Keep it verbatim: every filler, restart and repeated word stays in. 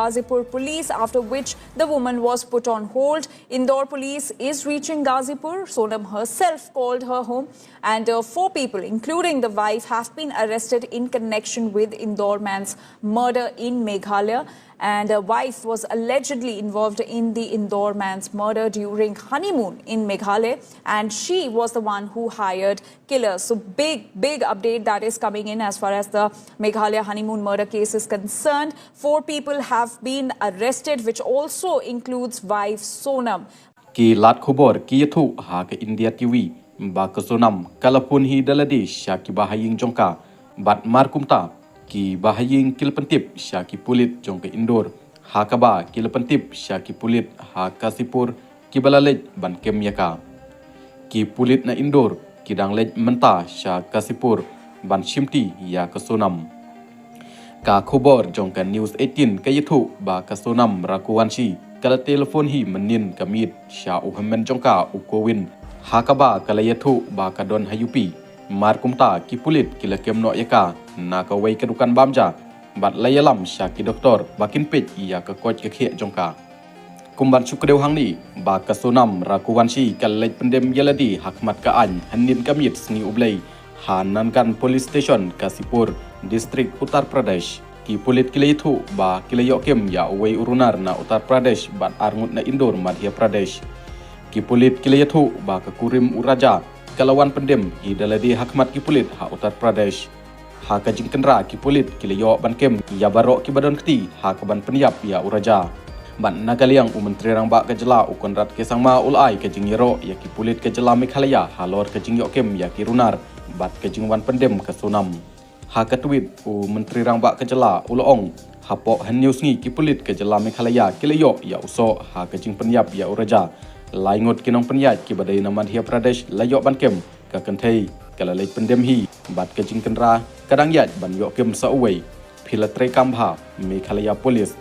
Ghazipur police, after which the woman was put on hold. Indore police is reaching Ghazipur. Sonam herself called her home, and uh, four people, including the wife, have been arrested in connection with Indore man's murder in Meghalaya. And a wife was allegedly involved in the Indore man's murder during honeymoon in Meghalaya, and she was the one who hired killers. So, big, big update that is coming in as far as the Meghalaya honeymoon murder case is concerned. Four people have been arrested, which also includes wife Sonam. Ki lad khubor ki ïathuh ha ka India T V ba ka Sonam ka la phone hi da lade sha ki bahaïing jong ka, bad mar kumta ki bahaïing ki la pyntip sha ki pulit jong ka Indore, ha kaba ki la pyntip sha ki pulit ha Ghazipur, ki ba la leit ban kem ïa ka. Ki pulit na Indore ki dang leit mynta sha Ghazipur ban shimti ïa ka Sonam. Ka khubor jong ka News eighteen ka ïathuh ba ka Sonam Raghuvanshi ka la telephone hi mynnin ka miet sha u hynmen jong ka u Govin, ha kaba ka la ïathuh ba ka don ha U P. Mar kumta ki pulit ki la kem noh ïa ka na kawei ka dukan bam ja, bad la ïalam sha ki doktor ba kin peit ïa ka koit ka khiah jong ka. Kum ban shu kdew hangne ba ka Sonam Raghuvanshi ka la leit pyndem ïa lade ha khmat ka aiñ hynnin ka miet sngi U Blei ha Nangan Police Station, Ghazipur, District Uttar Pradesh. Ki pulit ki la ïathuh ba ki la ïoh kem ïa uwei u runar na Uttar Pradesh bad arngut na Indore, Madhya Pradesh. Ki pulit ki la ïathuh ba ka kurim u Raja ka la wan pyndem hi da lade ha khmat ki pulit ha Uttar Pradesh. Ha ka jingkynra ki pulit ki la ïoh ban kem ïa baroh ki ba don kti ha ka ban pynïap ïa u Raja. Bad na ka liang u Myntri Rangbah ka jylla u Conrad K Sangma u la ai ka jingïaroh ïa ki pulit ka jylla Meghalaya halor ka jingïoh kem ïa ki runar bad ka jingwan pyndem ka Sonam. Ha ka tweet u Myntri Rangbah ka jylla u la ong, hapoh hynñiew sngi ki pulit ka jylla Meghalaya ki la ïoh ïa u soh ha ka jingpynïap ïa u Raja. Lai ngut ki nongpynïaid ki ba dei na Madhya Pradesh la ïoh ban kem, ka kynthei ka la leit pyndem hi bad ka jingkynra ka dang ïaid ban ïoh kem sa uwei. Phi la trei kam bha, Meghalaya Police